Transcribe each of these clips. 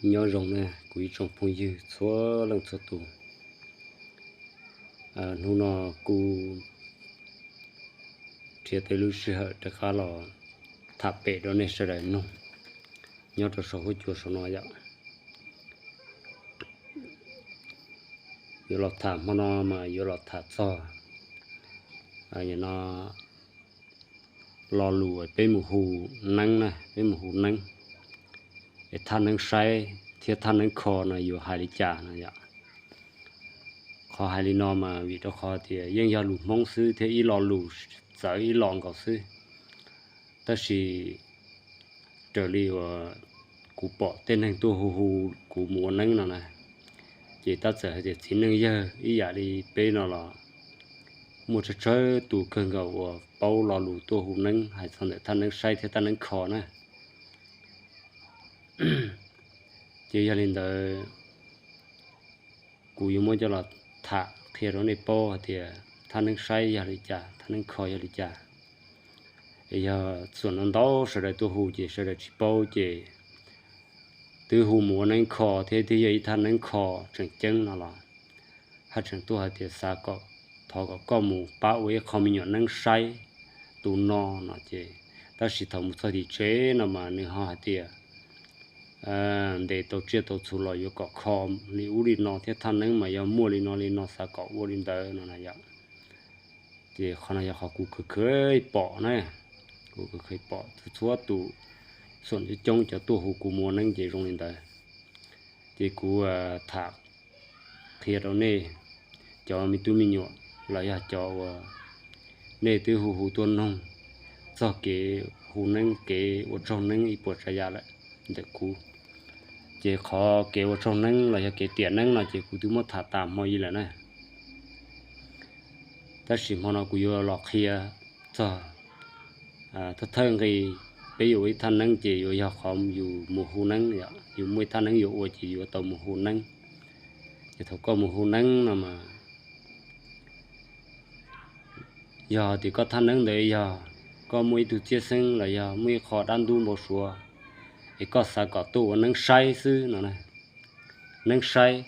Nyob zoo na kuv ib tsoom phooj ywg txhua leej txhua tus. Hnub no kuv nrhiav tau lub sij hawm rov qab los tham pem rau nej sawv daws mloog nyob rau saum huab cua saum no yom. Yuav los tham hmo no mas yuav los tham txog no lo lus peb mus hu neeb na, peb mus hu neeb, es thaj neeb saib thiab thaj neeb kho no yuav hais li cas no yom. Qhov hais li no mas vim rau qhov tias yeej yog lus Hmoob xwb thiab ib lo lus txawv ib lo nkaus xwb. Tab sis raws li uas kuv pom tej neeg tuaj hu hu kuv mus ua neeb no na, ces tab txawm hais tias txiv neej yawg ib yam li peb no los muaj tsawg tsawg tus kawg nkaus uas paub lo lus tuaj hu neeb hais txog ntawm thaj neeb saib thiab thaj neeb kho na. Ces yog li ntawd, kuv yuav muab coj los tham qhia rau nej paub hais tias thaj neeb saib yog li cas, thaj neeb kho yog li cas. Yog txhua ntau ntau sawv daws tuaj hu ces sawv daws tsis paub ces twb hu mus ua neeb kho thiab twb yog ib thaj neeb kho tseem ceeb no los haj tseem tuaj hais tias xav kom, thov kom koj mus pab ua ib qho me nyuam neeb saib tus no no ces, tab sis thaum mus txog tim tsev no mas nws ho hais tias ntes tau tsiaj tau txhu los yuav kom kho li ub li no thiab thaj neeb mas yog muaj li no li no xav kom ua li ntawd no na yom. Ces qhov no yog qhov kuv khwv khwv pom na, kuv khwv khwv pom txhua txhua tus, txhua coob coob cov tuaj hu kuv mus ua neeb ces zoo li ntawd. Ces kuv tham qhia rau nej cov me tub me nyuam los yog cov uas nej twb hu hu tuaj noog txog kev hu neeb kev ua tsaug neeb ib puas tsav yam lawm ntawm kuv. Ces qhov kev ua tsaug neeb los yog kev tiam neeb no ces kuv twb muab tham tas hmo ib lawm na. Tab sis hmo no kuv yuav los qhia txog thawj thawj nqi peb yuav ua ib thaj neeb ces yuav yog qhov yus mus hu neeb, yus muaj ib thaj neeb yuav ua ces yuav tau mus hu neeb. Ces thaum koj mus hu neeb no mas yog tias koj thaj neeb ntawd yog koj muaj ib tug txiaj xeeb los yog muaj ib qho dab ntub npau suav es koj xav kom tuaj ua neeb saib xwb no, neeb saib,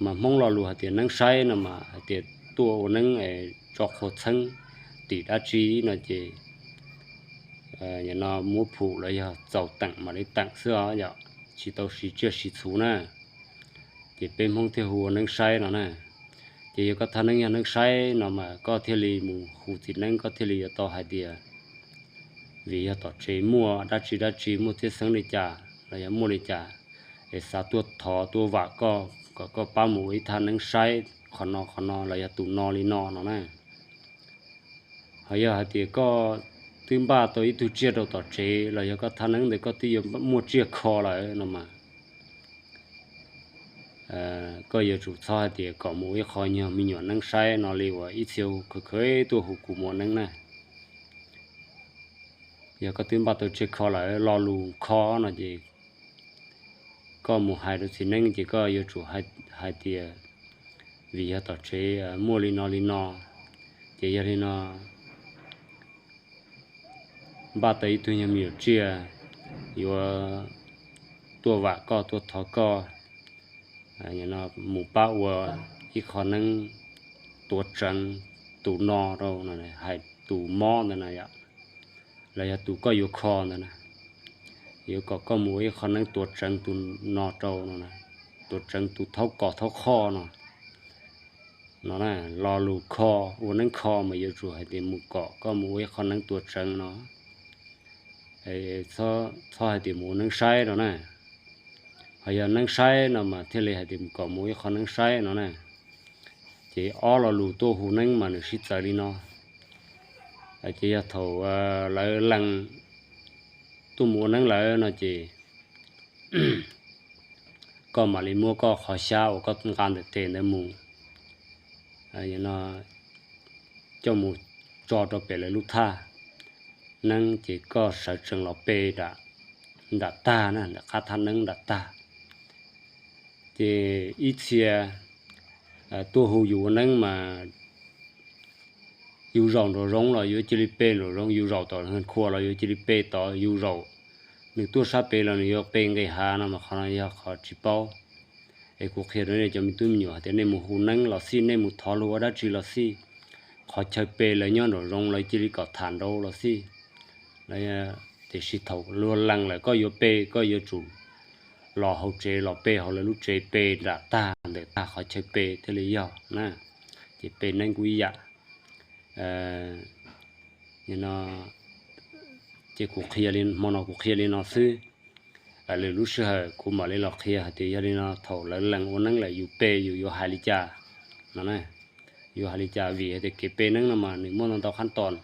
mas Hmoob lo lus hais tias neeb saib no mas hais tias tuaj ua neeb tso qhua txheeb tim dab tsi no ces no muab phum los yog txaus teem mam li teem xwb os yom, tsis tau siv tsiaj siv txhu na. Ces peb Hmoob thiaj hu ua neeb saib no na. Ces yog koj thaj neeb yog neeb saib no mas koj thiaj li mus hu txiv neeb koj thiaj li yuav tau hais tias vim yog tom tsev muaj dab tsi dab tsi muaj txiaj xeeb li cas los yog muaj li cas es xav tuaj thov tuaj vam koj kom koj pab mus ua ib thaj neeb saib qhov no qhov no los yog tus no li no no na. Ho yog hais tias koj twb npaj tau ib tug tsiaj rau tom tsev los yog koj thaj neeb ntawd koj twb yuav muaj tsiaj kho lawm no mas koj yuav tsum txhob hais tias kom mus ua ib qho nyuag me nyuam neeb saib no li uas ib txhia khwv khwv tuaj hu kuv mus ua neeb na. Yog koj twb npaj tau tsiaj kho lawm, lo lus kho no ces koj mus hais rau txiv neeb ces koj yuav tsum hais tias vim yog tom tsev muaj li no li no, ces yog li no npaj tau ib tug nyuag me nyuam tsiaj yuav tuaj vam koj tuaj thov koj mus pab ua ib qho neeb tuav tseev tus no rau, hais tus mob ntawd na yom, los yog tus koj yuav kho ntawd na, yuav kom koj mus ua ib qho neeb tuav tseev tus no rau no, tuav tseev tus thaub kos thaub qho no. No lo lus kho, ua neeb kho mas yuav tsum hais tias mus kom koj mus ua ib qho neeb tuav tseev no, txhob hais tias mus ua neeb saib no na. Ho yog neeb saib no mas thiaj li hais tias mus kom mus ua ib qho neeb saib no na. Ces ob lo lus tuaj hu neeb mas nws sib txawv li no. Ces yog thaum lawv lees tuaj mus ua neeb lawm no ces koj mam li muab koj qhov xyab uas koj nqa ntawm tes ntawd mus, coj mus tso rau pem lawv lub thaj neeb ces koj sawv tsees los pe nram tag na, nram qab thaj neeb nram tag. Ces ib txhia tuaj hu yus ua neeb mas yus zaum nraum zoov los yuav cia li pe nraum zoov, yus zaum tom qhua los yuav cia li pe tod, yus zaum nws tuaj sab pem los nws yuav pe nqis hav no mas qhov no yog qhov tsis paub. Es kuv qhia rau nej cov me tub me nyuam hais tias nej mus hu neeb los xij, nej mus thov luag ua dab tsi los xij, qhov chaw pe lawv nyob nraum zoov lawv cia li kom tham nraud los xij. Tiam sis thaum luag lees lawm koj yuav pe, koj yuav tsum los hauv tsev los pe hauv lawv lub tsev, pe nram tag ntawm tag qhov chaw pe thiaj li yog na. Ces pe neeb kuj ib yam. Ces kuv qhia li, hmo no kuv qhia li no xwb. Lwm lub sij hawm kuv mam li los qhia hais tias yog li no thaum lawv lees ua neeb lawm yus pe yus yuav hais li cas no. Yuav hais li cas vim hais tias kev pe neeb no mas nws muaj ntau ntau khab toos.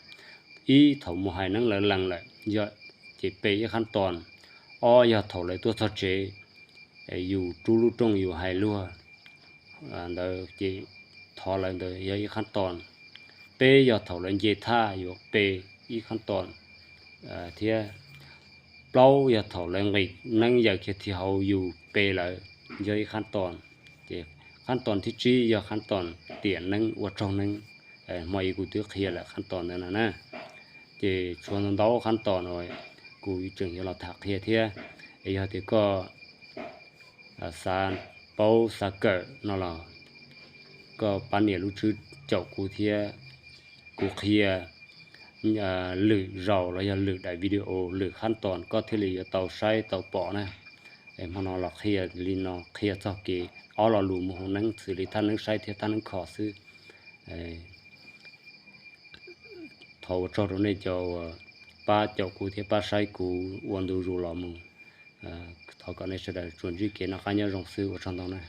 Ib, thaum mus hais neeb lawv lees lawm yog, ces pe ib khab toos. Ob, yog thaum lawv tuaj txog tsev, yus rub lub rooj yus hais luag ntawd ces thov lawv ntawd yog ib khab toos. Peb, yog thaum lawv nce thaj yuav pe ib khab toos thiab. Plaub, yog thaum lawv nqis neeb yaws kiag thi hauv yus pe lawv yog ib khab toos. Ces khab toos thib tsib yog khab toos tiam neeb ua tsaug neeb. Hmo ib kuv twb qhia lawm khab toos ntawd no na. Ces tshuav ntau ntau khab toos no kuv tseem yuav los tham qhia thiab. Es yog tias koj xav paub xav kawm no los koj pab nias lub tswb caum kuv thiab. Kuv qhia lwm zaus los yog lwm daim video lwm khab toos koj thiaj li yuav tau saib tau pom na. Es hmo no los qhia li no, qhia txog kev ob lo lus mus hu neeb xws li thaj neeb saib thiab thaj neeb kho xwb. Thov ua tsaug rau nej cov uas pab caum kuv thiab pab saib kuv ua ntu zus los mus. Thov kom nej sawv daws tsuas ntsib kev noj qab nyob zoo xwb, ua tsaug ntau na.